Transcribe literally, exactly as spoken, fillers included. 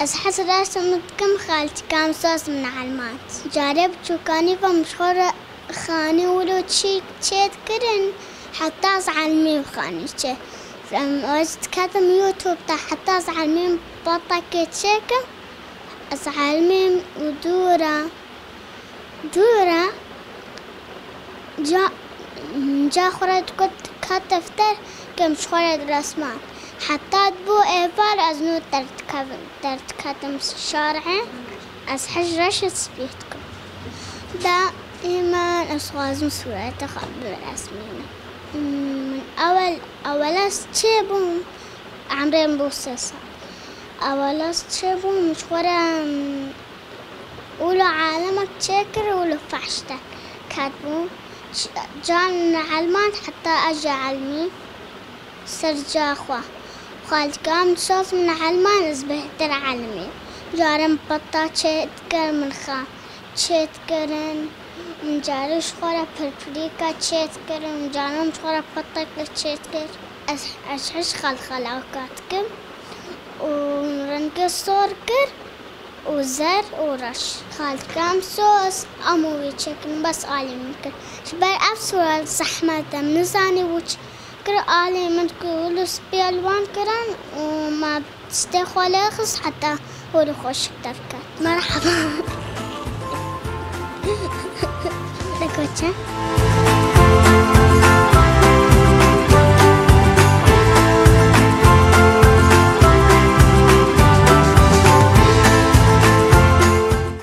Ez hez resim dikim, xaltika min soz min elmand. Carê biçûkanî ve min ji xwe re xanî wilo çî çê dikirin, heta ez elmîm xanî çê. Em, ez diketim YouTube de, heta ez elmîm patakê çêkim, ez elmîm û dûra, dûra, ca, ca xwe re dikut, diket defter, kem ji xwe re diresman. Heta dibû êvar ez nû derdikevim, derdiketim şarê, ez hej reşê spî dikim. Daîman ez xwazim sûreta xwe biresmînim. Min ewel, ewel ez çêbûm, emrê min bû sê sal. Ewel ez çêbûm, ji xwe re, wilo elemek çêkir, wilo fehş de ketbû. Ç-, can elmand heta ez jî elmî ser ca xwe. Xaltika min soz min elmand, ez bêhtir elmî. Carin peta çêdikir min xa-, çêdikirin. Min carî ji xwe re pirpirîka çêdikirin. Min carin ji xwe re peteke çêdikir. Ez, ez hej xelxelawka dikim û rengê sor kir û zer û reş. Xaltika min soz, em û wî çêkin, bes alî min kir. Ji ber ev sura zehmet e, min nizanî wî çi kir, alî min kir, wilo spî li wan kirin û me destê xwe lê xist heta wilo xweşik derket. Merhaba. Deko çi?